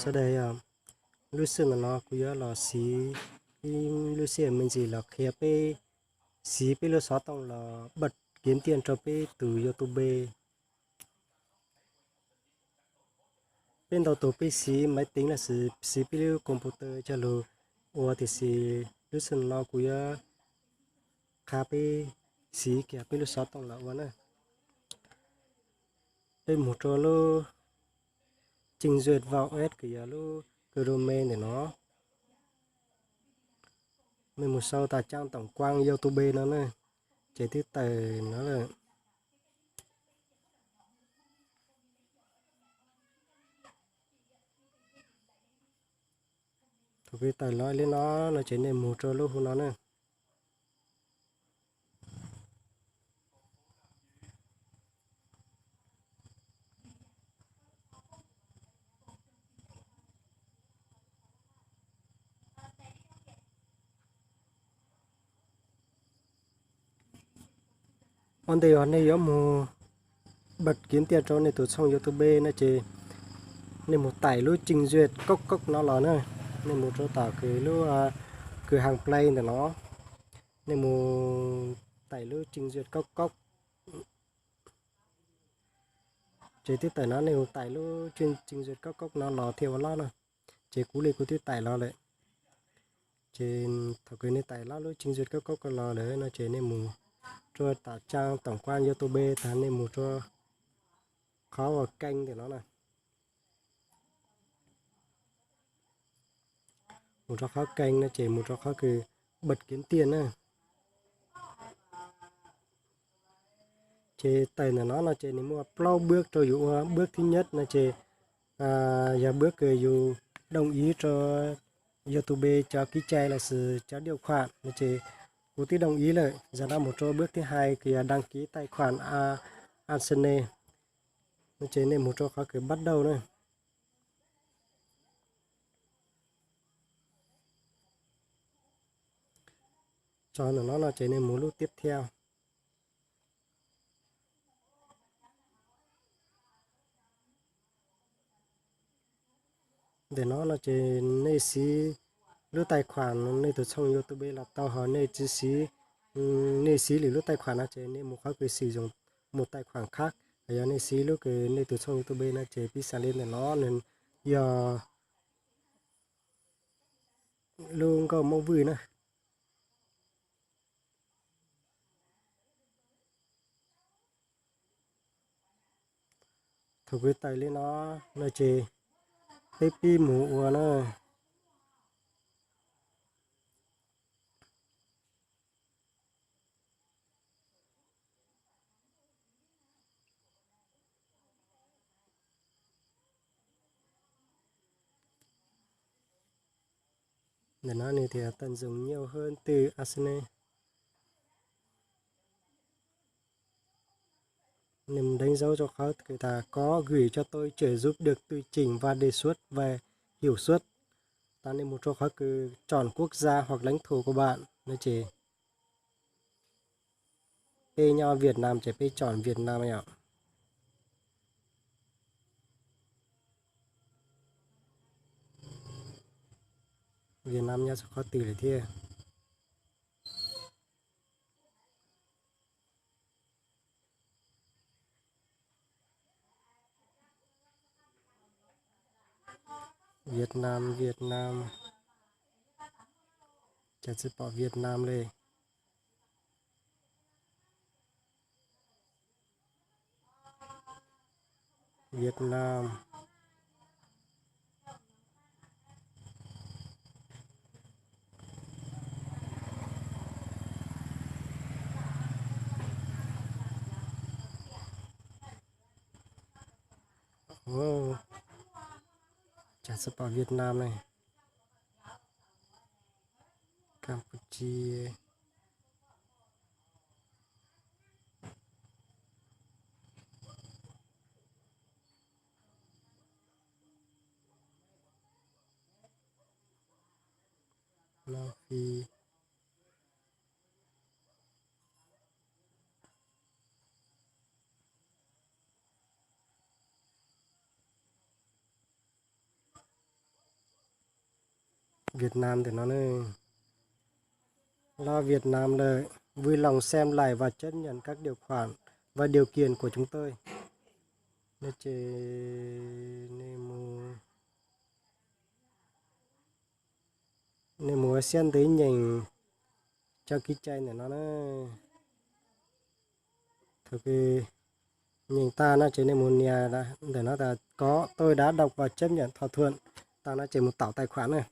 Sawv daws, lub sij hawm no kuv yuav los siv ib lub sij hawm me ntsis los qhia peb siv peb lub xov tooj los bật kiếm tiền rau peb tus YouTube. Peb ntau tus peb siv máy tính los sis siv peb lub computer coj lug ua, tiam sis lub sij hawm no kuv yuav qha peb siv kiag peb lub xov tooj los ua na. Peb mus rau lub trình duyệt vào web kws yog lub Chrome ntawm no. Nej mus sau tas trang tổng quan YouTube no na, ces twb tawm no lawm. Thaum kws tawm los li no no ces nej mus rau lub hu no na. Ua ntej uas nej yuav mus bật kiếm tiền rau nej tus tshooj YouTube no ces nej mus tải lub trình duyệt cốc cốc no los na. Nej mus rau tom kws lub, kws hàng Play ntawm no, nej mus tải lub trình duyệt cốc cốc. Ces twb tawm no nej mus tải lub trình duyệt cốc cốc no los thiaj ua loj na. Ces kuv li kuv twb tải los lawm. Ces thaum kws nej tải loj lub trình duyệt cốc cốc ko los lawm no ces nej mus rau tom trang tổng quan YouTube tag nej mus rau qhov uas kênh ntawm no na. Mus rau qhov kênh no ces mus rau qhov kws bật kiếm tiền na. Ces tawm ntawm no no ces nws muaj plaub bước rau yus ua. Bước thứ nhất no ces yog bước kws yus đồng ý rau YouTube cov ký cai los sis cov điều khoản no ces kuv twb đồng ý lawm. Yog no mus rau bước thứ hai kws yog đăng ký tài khoản AdSense no ces nej mus rau qhov kws bắt đầu na. Tso ntawm no no ces nej mus lub tiếp theo. Ntawm no no ces nej siv lub tài khoản nej tus tshooj YouTube los tau, ho nej tsis siv, nej siv lwm lub tài khoản no ces nej mus qhov kws sử dụng một tài khoản khác. Yog nej siv lub kws nej tus tshooj YouTube no ces piv xam li ntawm no nws yog lub nkauj Moob Vwj na. Thaum kws tawm li no no ces peb pib mus ua na. Ntawm no nws tias tận dụng nhiều hơn từ AdSense. Nws đánh dấu rau qhov kws tas có gửi cho tôi trợ giúp được tùy chỉnh và đề xuất về hiệu suất. Tas nej mus rau qhov kws chọn quốc gia hoặc lãnh thổ của bạn no ces peb nyob Việt Nam ces peb chọn Việt Nam yom. Việt Nam nyob qhov twg lawm thiab? Việt Nam, Việt Nam. Cas tsis pom Việt Nam li. Việt Nam. Cas tsis pom Việt Nam ne. Campuchia. Nam Phi. Việt Nam ntawm no ne. Lo Việt Nam lawm, vui lòng xem lại và chấp nhận các điều khoản và điều kiện của chúng tôi. No ces nej mus, nej mus ua siab ntev nyeem cov kev cai ntawm no na. Thaum kws nyeem tag no ces nej mus nias ntawm no tas có tôi đã đọc và chấp nhận thỏa thuận tag no ces mus tạo tài khoản na.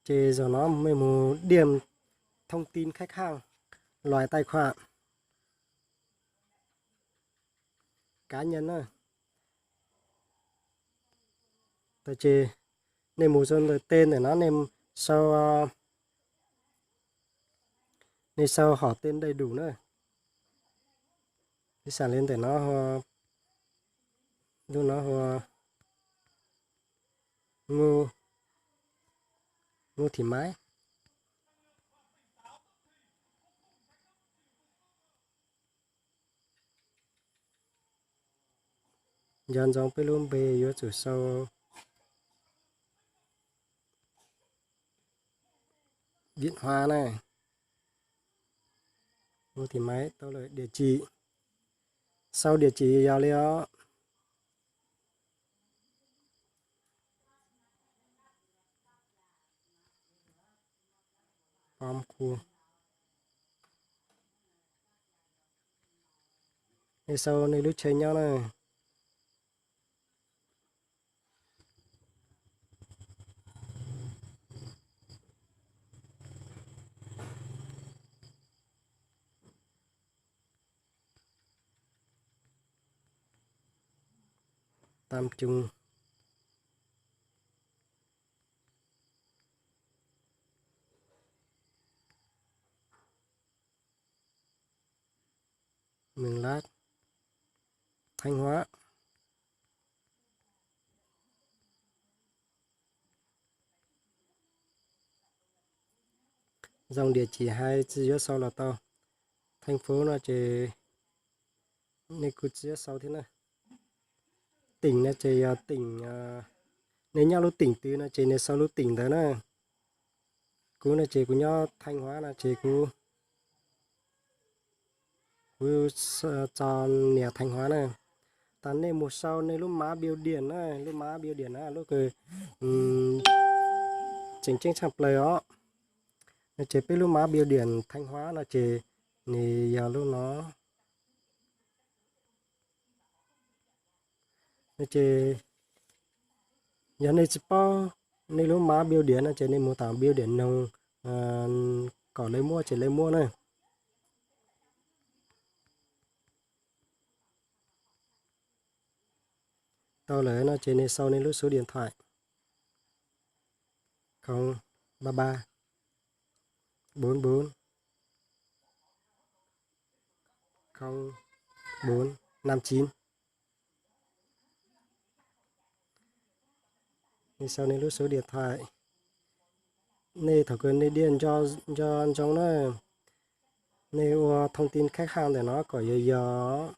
Ces zaum no mej mus điểm thông tin khách hàng, loại tài khoản cá nhân na. Ces nej mus sau ntawm tên ntawm no, nej sau, nej sau họ tên đầy đủ na. Ib xam li ntawm no, lub no hu ua Ngu, Ngu Thị Mái. Nco ntsoov peb lub npe yuav tsum sau Vietnam na. Ngu Thị Mái, tau lawm, địa chỉ. Sau địa chỉ yog li os. Pom khu. Nej sau nej lub tsheb nyob na. Tam Cung, Mường Lát, Thanh Hóa. Zoo địa chỉ hais tsis yuav sau los tau. Thành phố no ces nej kuj tsis yuav sau thiab na. Tỉnh no ces yog tỉnh, nej nyob lub tỉnh twg no ces nej sau lub tỉnh ntawd na. Kuv no ces kuv nyob Thanh Hóa no ces kuv, kuv tso nias Thanh Hóa na. Tas nej mus sau nej lub mã biểu điểm na, lub mã biểu điểm na, lub kws tseem ceeb tshaj plaws os. No ces peb lub mã biểu điểm Thanh Hóa no ces nws yog lub no. No ces yog nej tsis paub nej lub mã biểu điểm no ces nej mus tom biểu điểm noog, kom lawv muab ces lawv muab na. Tau lawm no ces nej sau nej lub số điện thoại, không ba ba bốn bốn không bốn năm chín. Nej sau nej lub số điện thoại. Nej thaum kws nej diaj nco ntsoov na, nej ua thông tin khách hàng ntawm no kom yog yog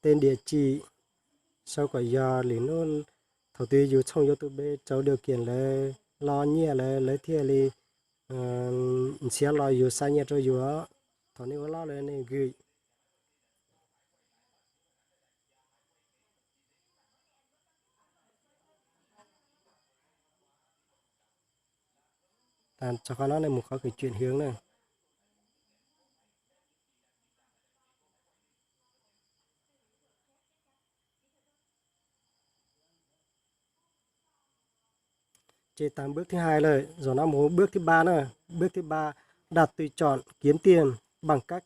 tên địa chỉ, sau kom yog lwm hnub thaum twg yus txhooj YouTube rau điều kiện lawv lo nyiaj lawm lawv thiaj li nrhiav los yus xa nyiaj rau yus. Thaum nej ua loj lawm nej gửi. Tso qhov no nej mus qhov kws chuyển hướng na. Ces tag bước thứ hai lawm, zaum no mus bước thứ ba na. Bước thứ ba, đặt tùy chọn kiếm tiền bằng cách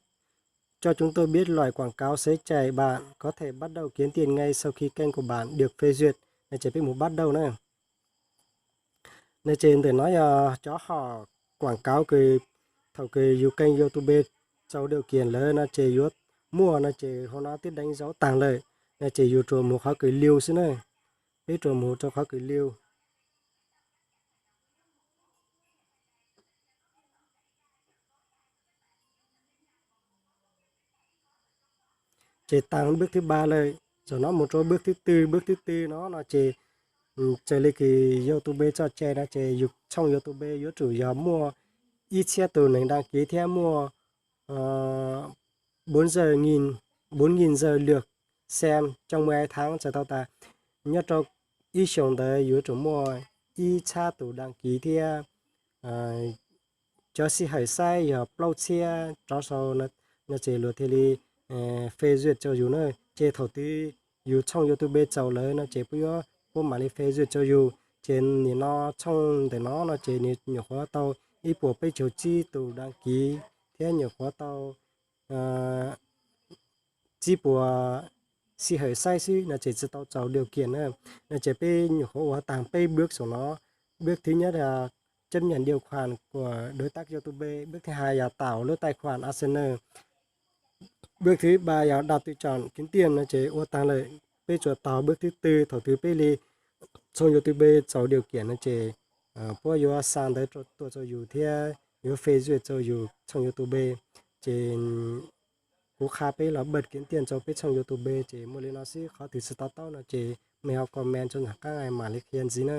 cho chúng tôi biết loại quảng cáo sẽ chạy, bạn có thể bắt đầu kiếm tiền ngay sau khi kênh của bạn được phê duyệt. No ces peb mus bắt đầu na. No ces ntawm no yog cov hom quảng cáo kws thaum kws yus kênh YouTube txaus điều kiện lawm no ces yuav muaj no ces hauv no twb đánh dấu tag lawm no ces yus tsuas mus qhov kws lưu xwb na. Peb tsuas mus rau qhov kws lưu. Ces tag bước thứ ba lawm, zaum no mus rau bước thứ tư, bước thứ tư no no ces raws li kws YouTube txoj cai no ces yus tshooj YouTube yuav tsum yog muaj ib txhiab tus neeg đăng ký thiab muaj bốn giờ nghìn, bốn nghìn giờ lượt xem trong mười hai tháng txhais tau tas nyob rau ib xyoos ntawd yuav tsum muaj ib txhiab tus đăng ký thiab cov sij hawm saib yog plaub txhiab rov sau no ces luag thiaj li phê duyệt rau yus na. Ces thaum twg yus tshooj YouTube txaus lawm no ces puab yuav, puab mam li phê duyệt rau yus. Ces nim no tshooj ntawm no no ces nws nyuam qhuav tau ib puas peb caug tsib tus đăng ký thiab nyuam qhuav tau tsib puas sij hawm saib xwb no ces tsis tau txaus điều kiện na. No ces peb nyuam qhuav ua tag peb bước saum no. Bước thứ nhất là chấp nhận điều khoản của đối tác YouTube, bước thứ hai là tạo lub tài khoản AdSense, bước thứ ba là đặt tiêu chuẩn kiếm tiền no ces ua tag lawm. Peb tsuas taug bước thứ tư, thaum twg peb li tshooj YouTube txaus điều kiện no ces puab yuav xa ntawv tuaj rau yus thiab yuav phê duyệt rau yus tshooj YouTube. Ces kuv qha peb los bật kiếm tiền rau peb tshooj YouTube ces muaj li no xwb, qhov twg tsis to taub no ces mej ho comment rau nram qab mam li qhia ntxiv na.